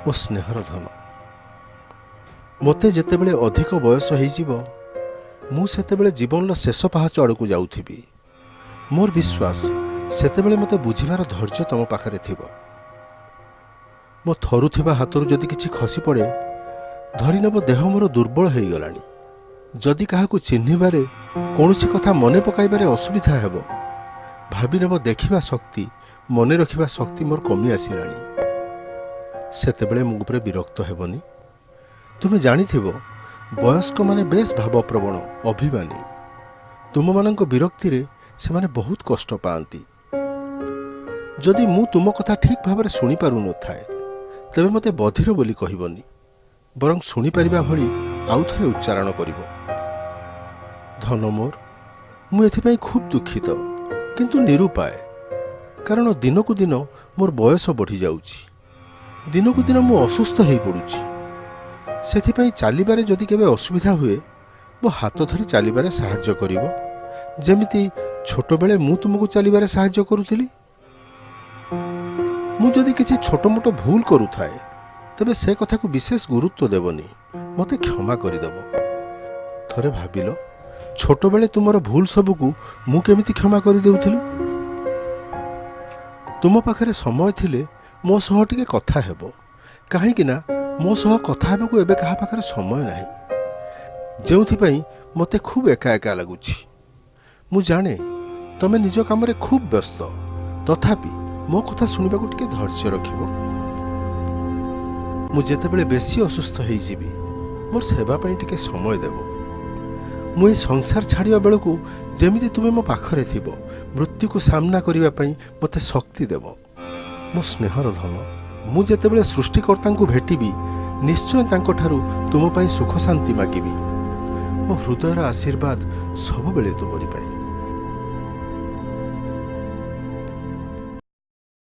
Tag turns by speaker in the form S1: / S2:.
S1: ମୋ ସ୍ନେହର ଧନ, ମୋତେ ଯେତେବେଳେ ଅଧିକ ବୟସ ହେଇଯିବ, ମୁଁ ସେତେବେଳେ ଜୀବନର ଶେଷ ପାହାଚ ଆଡ଼କୁ ଯାଉଥିବି। ମୋର ବିଶ୍ୱାସ, ସେତେବେଳେ ମୋତେ ବୁଝିବାର ଧୈର୍ଯ୍ୟ ତମ ପାଖରେ ଥିବ। ମୋ ଥରୁଥିବା ହାତରୁ ଯଦି କିଛି ଖସି ପଡ଼େ, ଧରିନେବ ଦେହ ମୋର ଦୁର୍ବଳ ହେଇଗଲାଣି। ଯଦି କାହାକୁ ଚିହ୍ନିବାରେ, କୌଣସି କଥା ମନେ ପକାଇବାରେ ଅସୁବିଧା ହେବ, ଭାବିନେବ ଦେଖିବା ଶକ୍ତି, ମନେ ରଖିବା ଶକ୍ତି ମୋର କମି ଆସିଲାଣି। ସେତେବେଳେ ମୋ ଉପରେ ବିରକ୍ତ ହେବନି। ତୁମେ ଜାଣିଥିବ, ବୟସ୍କମାନେ ବେଶ ଭାବପ୍ରବଣ, ଅଭିମାନୀ। ତୁମମାନଙ୍କ ବିରକ୍ତିରେ ସେମାନେ ବହୁତ କଷ୍ଟ ପାଆନ୍ତି। ଯଦି ମୁଁ ତୁମ କଥା ଠିକ୍ ଭାବରେ ଶୁଣିପାରୁନଥାଏ, ତେବେ ମୋତେ ବଧିର ବୋଲି କହିବନି, ବରଂ ଶୁଣିପାରିବା ଭଳି ଆଉ ଥରେ ଉଚ୍ଚାରଣ କରିବ। ଧନ ମୋର, ମୁଁ ଏଥିପାଇଁ ଖୁବ୍ ଦୁଃଖିତ, କିନ୍ତୁ ନିରୁପାୟ। କାରଣ ଦିନକୁ ଦିନ ମୋର ବୟସ ବଢ଼ିଯାଉଛି, ଦିନକୁ ଦିନ ମୁଁ ଅସୁସ୍ଥ ହୋଇପଡ଼ୁଛି। ସେଥିପାଇଁ ଚାଲିବାରେ ଯଦି କେବେ ଅସୁବିଧା ହୁଏ, ମୋ ହାତ ଧରି ଚାଲିବାରେ ସାହାଯ୍ୟ କରିବ, ଯେମିତି ଛୋଟବେଳେ ମୁଁ ତୁମକୁ ଚାଲିବାରେ ସାହାଯ୍ୟ କରୁଥିଲି। ମୁଁ ଯଦି କିଛି ଛୋଟମୋଟ ଭୁଲ କରୁଥାଏ, ତେବେ ସେ କଥାକୁ ବିଶେଷ ଗୁରୁତ୍ୱ ଦେବନି, ମୋତେ କ୍ଷମା କରିଦେବ। ଥରେ ଭାବିଲ, ଛୋଟବେଳେ ତୁମର ଭୁଲ ସବୁକୁ ମୁଁ କେମିତି କ୍ଷମା କରିଦେଉଥିଲି। ତୁମ ପାଖରେ ସମୟ ଥିଲେ ମୋ ସହ ଟିକେ କଥା ହେବ, କାହିଁକି ନା ମୋ ସହ କଥା ହେବାକୁ ଏବେ କାହା ପାଖରେ ସମୟ ନାହିଁ, ଯେଉଁଥିପାଇଁ ମୋତେ ଖୁବ୍ ଏକା ଏକା ଲାଗୁଛି। ମୁଁ ଜାଣେ ତମେ ନିଜ କାମରେ ଖୁବ୍ ବ୍ୟସ୍ତ, ତଥାପି ମୋ କଥା ଶୁଣିବାକୁ ଟିକେ ଧୈର୍ଯ୍ୟ ରଖିବ। ମୁଁ ଯେତେବେଳେ ବେଶୀ ଅସୁସ୍ଥ ହେଇଯିବି, ମୋର ସେବା ପାଇଁ ଟିକେ ସମୟ ଦେବ। ମୁଁ ଏ ସଂସାର ଛାଡ଼ିବା ବେଳକୁ ଯେମିତି ତୁମେ ମୋ ପାଖରେ ଥିବ, ମୃତ୍ୟୁକୁ ସାମ୍ନା କରିବା ପାଇଁ ମୋତେ ଶକ୍ତି ଦେବ। ମୋ ସ୍ନେହର ଧନ, ମୁଁ ଯେତେବେଳେ ସୃଷ୍ଟିକର୍ତ୍ତାଙ୍କୁ ଭେଟିବି, ନିଶ୍ଚୟ ତାଙ୍କଠାରୁ ତୁମ ପାଇଁ ସୁଖ ଶାନ୍ତି ମାଗିବି। ମୋ ହୃଦୟର ଆଶୀର୍ବାଦ ସବୁବେଳେ ତୁମରି ପାଇଁ।